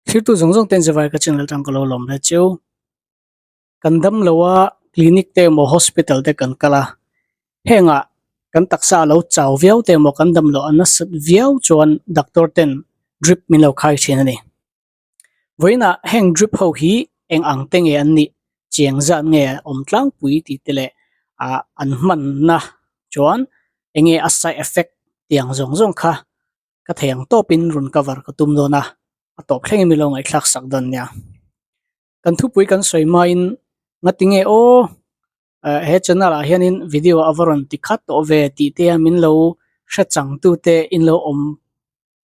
Thirtu zawng zawng ten zirlai ka channel atang ka lo lawm hle cheu. Kan dam lo a clinic te emaw hospital te kan kal a, hengah kan taksa a lo chau viau te emaw kan dam loh a nasat viau chuan doctor ten drip min lo khai thin a ni. Vawiinah heng drip ho hi eng ang te nge an nih chiang zat nge awm tlangpui tih te leh ah an hmanna chuan eng nge a side effect tiang zawng zawng kha ka thei ang tawpin rawn cover ka tum dawn a, a tawp thlengin min lo ngaihthlak sak dawn nia. Kan thupui kan sawi hmain ngati nge aw eh he channel ah hianin video a va rawn ti khat tawh ve tih te min lo hre chang tute in lo awm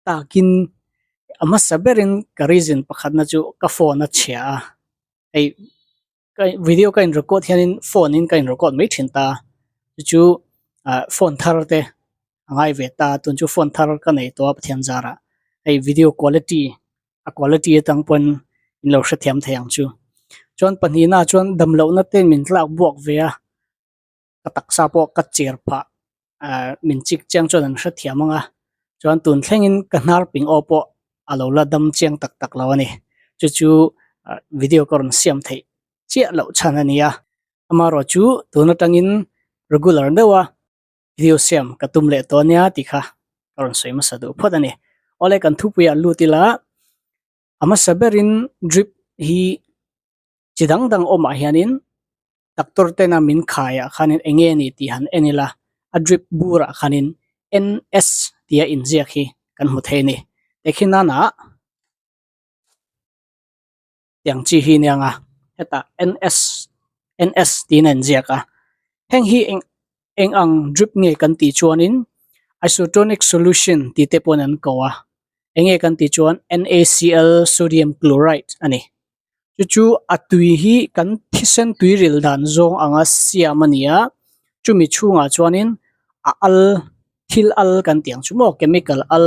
takin a hmasa berin ka reason pakhatna chu ka phone a chhia a, hei ka video ka in record hianin phone in ka in record mai thin ta chu chu ah phone thar te a ngai ve ta tun chu phone thar ka nei tawh a Pathian zarah hei video quality a quality atang pawn in lo hrethiam thei ang chu chuan pahnihna chuan damlohna te min tlak buak ve a. ka taksa pawh ka cher phah ahh min chik chiang chuan an hrethiam ang a chuan tun thlengin ka hnar ping aw pawh a lo la dam chiang tak tak lo a ni chu chu ah video ka rawn siam theih chiah loh chhan a ni a amaherawh chu tun atangin regular deuh a video siam ka tum leh tawh ania tih kha ka rawn sawi hmasa duh phawt a ni awle kan thupuiah lut ila a hmasa berin drip hi chi dang dang awmah hianin doctor tena min khaiah khanin eng nge ni tih han en ila a drip burah khanin N_S tia inziak hi kan hmu thei a ni tehkhin nanah tiang chi hi nia nga hetah N_S N_S tiin a inziak a heng hi eng eng ang drip nge kan tih chuanin isotonic solution tih te pawn an ko a eng nge kan tih chuan N_A_C_L sodium chloride a ni. Chu chu a tui hi kan thisen tui ril dan zawng anga siam a ni a, chumi chhungah chuanin a al thil al kan tih ang chu maw chemical al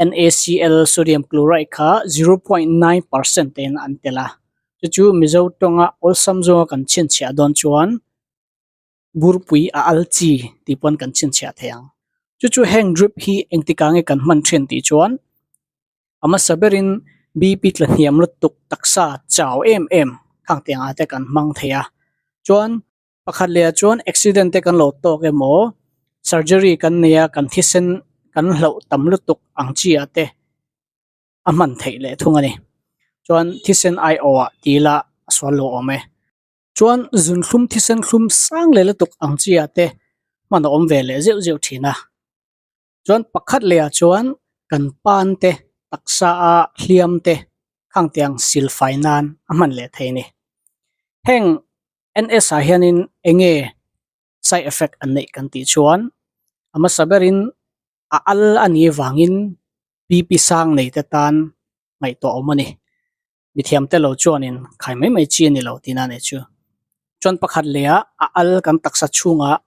NaCl sodium chloride kha 0.9% te in an tel a, chu chu Mizo tawnga awlsam zawnga kan chhinchhiah dawn chuan burpui a al chi tih pawn kan chhinchhiah thei ang. Chu chu heng drip hi engtikah nge kan hman thin tih chuan a hmasa berin BP tla hniam lutuk taksa chau em em khang tiangah te kan hmang thei a chuan pakhat leh ah chuan accident te kan lo tawk emaw surgery kan nei a kan thisen kan hlauh tam lutuk ang chi ah te a hman theih leh thung a ni chuan thisen aiawh ah ti ila a sual lo awm e. Chuan zunthlum thisen thlum sang leh lutuk ang chi ah te hman a awm ve leh zeuh zeuh thin a. Chuan pakhat leh ah chuan kan pan te taksa a hliam te khang tiang sil fai nan a hman leh thei a ni. Heng N_S ah hianin eng nge side effect an neih kan tih chuan a hmasa berin a al a nih vangin P_P sang nei te tan ngaihtuah awm a ni. Mithiam te lo chuanin khai mai mai chi a ni lo tihna a nih chu. Chuan pakhat leh ah a al kan taksa chhungah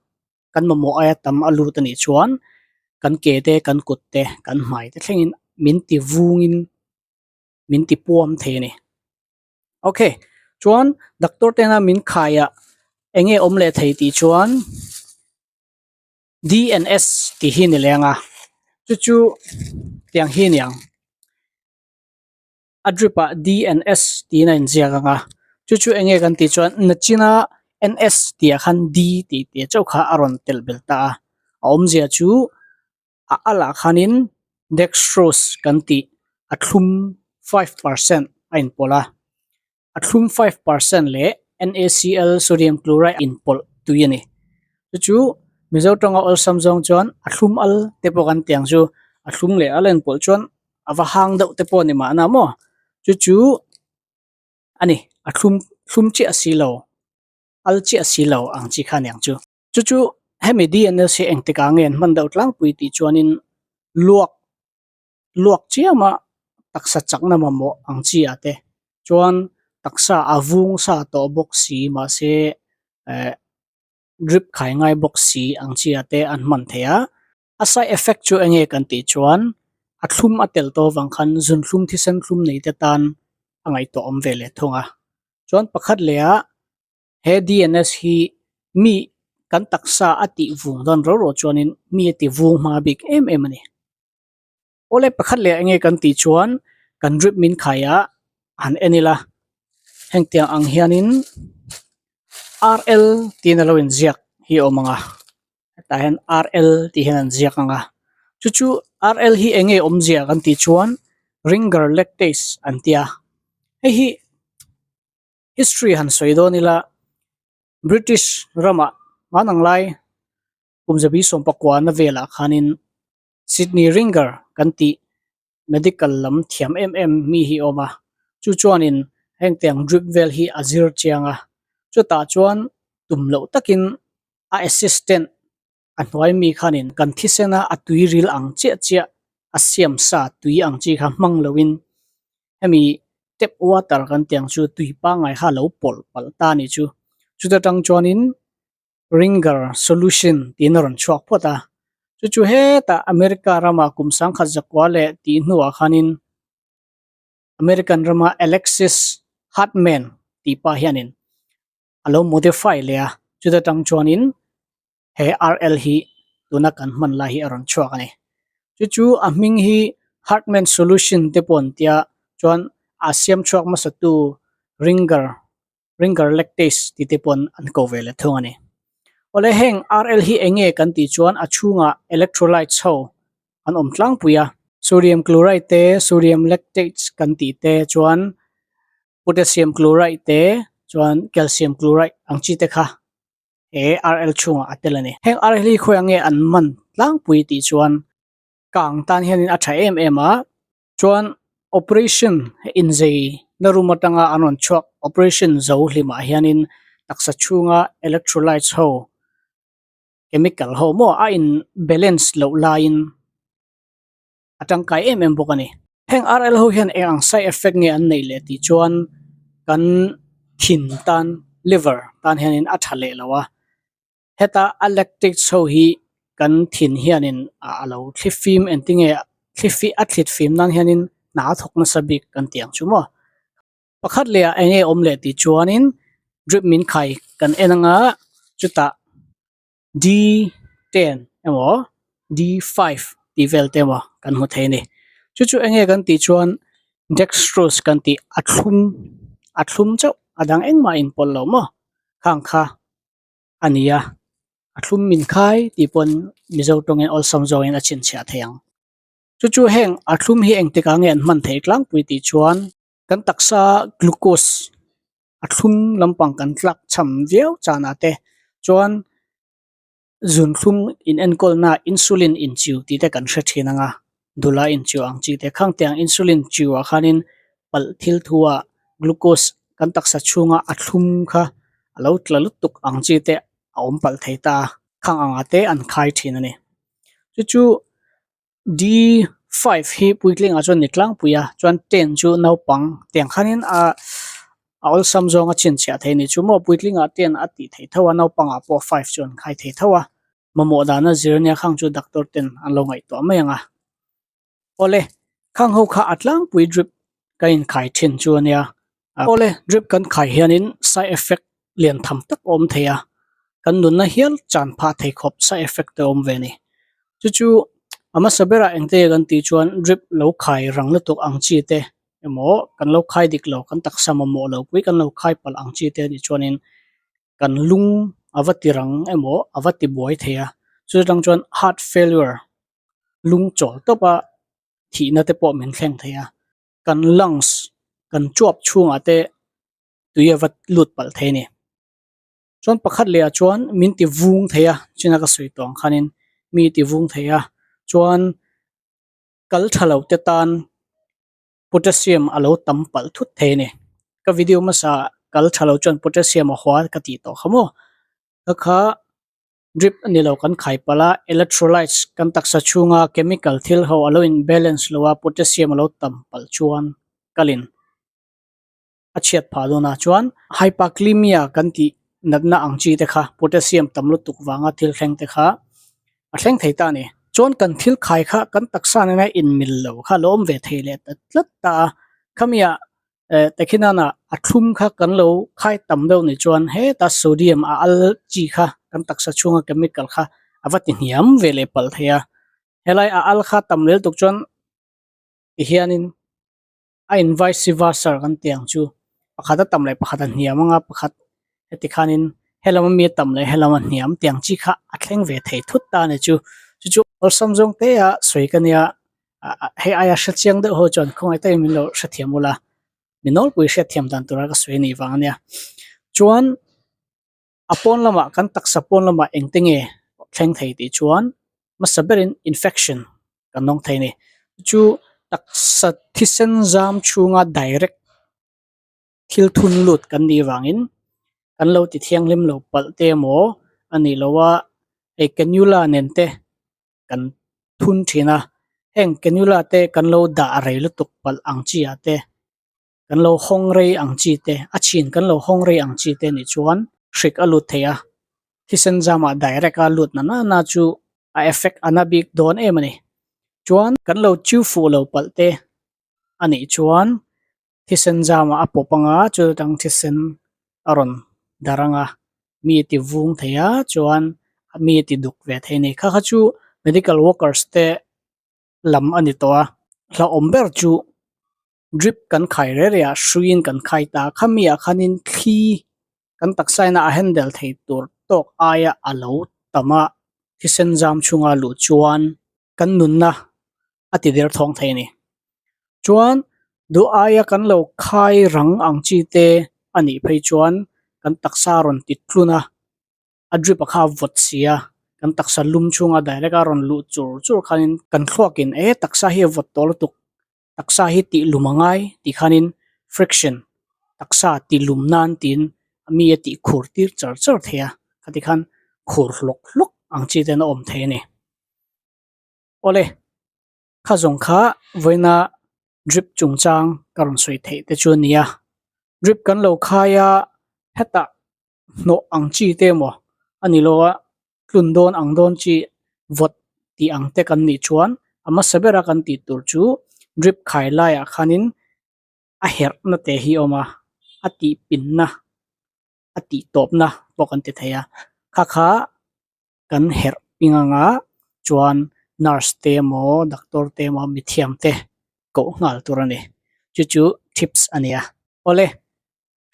kan mamawh aia tam a lut a nih chuan kan ke te kan kut te kan hmai te thlengin min ti vungin min ti puam thei a ni. Ok chuan doctor tena min khaiah eng nge awm leh thei tih chuan D and S tih hi a ni leng a chu chu tiang hi a ni ang. A drip ah D and S tiin a inziak ang a chu chu eng nge kan tih chuan nachina N_S tih ah khan D tih tih chauh kha a rawn telh belh ta a a awmzia chu a alah khanin dextrose kan tih a thlum 5% a inpawlh a a thlum 5% leh NaCl sodium chloride inpawlh tui a ni chu chu Mizo tawnga awlsam zawng chuan a thlum al te pawh kan tih ang chu a thlum leh al a inpawlh chuan a va hang deuh te pawh a ni mahna maw chu chu a ni a thlum thlum chiah si lo al chiah si lo ang chi kha a ni ang chu. Chu chu hemi D_N_S hi engtikah nge an hman deuh tlangpui tih chuanin luak luak chiama taksa chakna mamawh ang chi ah te chuan taksa a vung sa tawh bawk si mahse eh drip khai ngai bawk si ang chi ah te an hman thei a a side effect chu eng nge kan tih chuan a thlum a tel tawh avang khan zunthlum thisen thlum nei te tan a ngaihtuah awm ve leh thung a chuan pakhat leh ah He D_N_S hi mi kan taksa a tih vung dawn ro ro chuanin mi a ti vung hma bik em em a ni. Awle pakhat leh enge kan tih chuan Kan drip min khai a han en ila hengtiang ang hianin RL tiin a lo inziak hi a awm ang a hetah hian RL tih hian an ziak ang a chu chu RL hi eng nge awmzia kan tih chuan ringer lactase an tia hei hi history han sawi dawn ila British ramah hmanang lai kum zabi sawmpakua na velah khanin Sydney Ringer kan tih medical lam thiam em em mi hi a awm a chu chuanin hengtiang drip vel hi a zir chiang a chutah chuan tum loh takin a assistant a hnuai mi khanin kan thisen a a tui ril ang chiah chiah a siam sa tui ang chi kha hmang loin hemi tap water kan tih ang chu tui pangngai kha a lo pawlh palh ta a nih chu chuta tang chuanin Ringer solution tiin a rawn chhuak phawt a chu chu hetah America rama kum sangkhat zakua leh tih hnuah khanin American rama Alexis Hartman tih pa hianin a lo modify leh a chuta tang chuanin he RL hi tuna kan hman lai hi a rawn chhuak a ni chu chu a hming hi Hartman solution te pawh an tia chuan a siam chhuak hmasa tu Ringer Ringer lactase tih te pawn an ko ve leh thung a ni. Awle heng RL hi eng nge kan tih chuan a chhungah electrolytes ho an awm tlangpui a. Sodium chloride te, sodium lactates kan tih te chuan potassium chloride te chuan calcium chloride ang chi te kha he RL chhungah a tel a ni. Heng RL hi khawiah nge an man tlangpui tih chuan kang tan hianin a tha em em a. Chuan operation inzei na room atanga an rawn chhuak operation zo hlimah hianin taksa chhunga electrolytes ho chemical ho maw a in balance loh laiin a tangkai em em bawk a ni. Heng RL ho hian eng ang side effect nge an neih leh tih chuan kan thin tan liver tan hianin a tha leh lo a. Heta a lactates ho hi kan thin hianin a lo thli fim engtinge thli fi a thlit fim nan hianin hna a thawk nasa bik kan tih ang chu maw. Pakhat leh ah enge awm leh tih chuanin drip min khai kan en anga chutah D ten emaw D five tih vel te emaw kan hmu thei a ni. Chu chu enge kan tih chuan dextrose kan tih a thlum a thlum chauh a dang engmah a inpawlh lo maw khang kha. a ni a a thlum min khai tih pawn mizo tawngin awlsam zawngin a chhinchhiah thei ang chu chu heng a thlum hi engtikah nge an hman theih tlangpui tih chuan kan taksa glucose a thlum lampang kan tlak cham viau chanah te chuan zun thlum in enkawlna insulin inchiu tih te kan hre thin ang a dula inchiu ang chi te khang tiang insulin chiu ah khanin palh thil thu ah glucose kan taksa chhunga a thlum kha a lo tla lutuk ang chi te a awm palh thei ta a khang angah te an khai thin a ni chu chu D five hi puitlingah chuan ni tlangpui a chuan ten chu naupang tiang khanin a a awlsam zawnga chhinchhiah thei a ni chu maw puitlingah ten a tih theih tho a naupangah pawh five chu an khai thei tho a mamawh dana zir ania khang chu doctor ten an lo ngaihtuah mai ang a. Awle, khang ho kha a tlangpui drip ka inkhai thin chu ania. Awle, drip kan khai hianin side effect lian tham tak a awm thei a, kan nunna hial chan phah thei khawp side effect te a awm ve a ni. Chu chu a hmasa berah engte kan tih chuan drip lo khai rang lutuk ang chi te emaw kan lo khai dik lo, kan taksa mamawh lo pui kan lo khai palh ang chi te anih chuanin kan lung a va ti rang emaw a va ti buai thei a, chu atang chuan heart failure lung chawl tawp a thihna te pawh min thleng thei a kan lungs kan chuap chhungah te tui a va lut palh thei a ni chuan pakhat leh ah chuan min ti vung thei a china ka sawi tawh ang khanin mi ti vung thei a chuan kal tha lo te tan potassium a lo tam palh thut thei a ni ka video hmasa kal tha lo chuan potassium a hua ka tih tawh kha maw ka kha. Drip a ni lo kan khai palh a, electrolytes kan taksa chhunga chemical thil ho a lo in balance lo a, potassium a lo tam palh chuan kalin a chhiat phah dawn a, chuan hyperkalemia kan tih natna ang chi te kha potassium tam lutuk vanga thil thleng te kha a thleng thei ta a ni. Chuan kan thil khai kha kan taksa nena inmil lo kha a lo awm ve thei leh ta tlat ta a, khamiah Eh Tekhinana a thlum kha kan lo khai tam deuh nih chuan heta sodium a al chi kha kan taksa chhunga chemical kha a va ti hniam ve leh palh thei a, helai a al kha tam lel tuk chuan tihianin. A in vice versa kan tih ang chu pakhat a tam leh pakhat a hniam anga pakhat heti khanin helam ami a tam leh helam a hniam tih ang chi kha a thleng ve thei thut ta a ni chu chu chu awlsam zawng te a sawi ka nia hei aia hre chiang deuh ho chuan khawngaih takin min lo hrethiam ula mi nawlpui hriatthiam dan tura ka sawi a nih vang a nia chuan. A pawn lamah kan taksa pawn lamah engte nge thleng thei tih chuan hmasa berin infection kan nawng thei a ni. Chu taksa thisen zam chhunga direct thil thun lut kan nih vangin kan lo ti thianghlim lo palh te emaw a nih loh a hei cannula nen te kan thun thin a, heng cannula te kan lo dah rei lutuk palh ang chi ah te. Kan lo hawng rei ang chi te, a chhin kan lo hawng rei ang chi te nih chuan hrik a lut thei a, thisen zamah direct a lut na na na chu a effect a na bik dawn em a ni. Chuan kan lo chiu fuh lo palh te a nih chuan thisen zamah a pawp anga chu tang thisen a rawn dar anga mi ti vung thei a chuan mi ti duk ve thei a ni. Kha kha chu medical workers te lam a ni tawh a, hlauhawm ber chu drip kan khai reh reh a hruiin kan khai ta a khami ah khanin thli kan taksa ina a handle thei tur tawk aia a lo tam a thisen zam chhunga luh chuan kan nunna a ti der thawng thei a ni chuan duh aia kan lo khai rang ang chi te a nih phei chuan kan taksa rawn ti tlun a. A drip a kha a vawt si a, kan taksa lum chhunga direct a rawn luh chur chur khanin kan thluakin e taksa hi a vawt tawh lutuk, taksa hi tih lum a ngai tih khanin friction taksa tih lum nan tiin mi a tih khur tir char char thei a, khati khan khur hlawk hlawk ang chi ten a awm thei a ni. Awle, kha zawng kha vawiina drip chungchang ka rawn sawi theih te chu a ni a, drip kan lo khai a hetah hnawh ang chi te emaw a ni lo a tlun dawn ang dawn chi vawt tih ang te kan nih chuan a hmasa bera kan tih tur chu drip khai laiah khanin a herhna te hi a awm a a tih pinna a tih tawpna pawh kan ti thei a kha kha kan herh ping anga chuan nurse te emaw doctor te emaw mithiam te koh nghal tur a ni chu chu tips a ni a awle.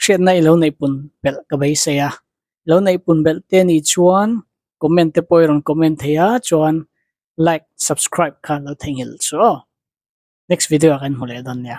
Hriatna i lo neih pun belh ka beisei a, i lo neih pun belh te nih chuan comment te pawh i rawn comment thei a chuan like subscribe kha lo theihnghilh chu aw. Next video ah kan hmu leh dawn nia.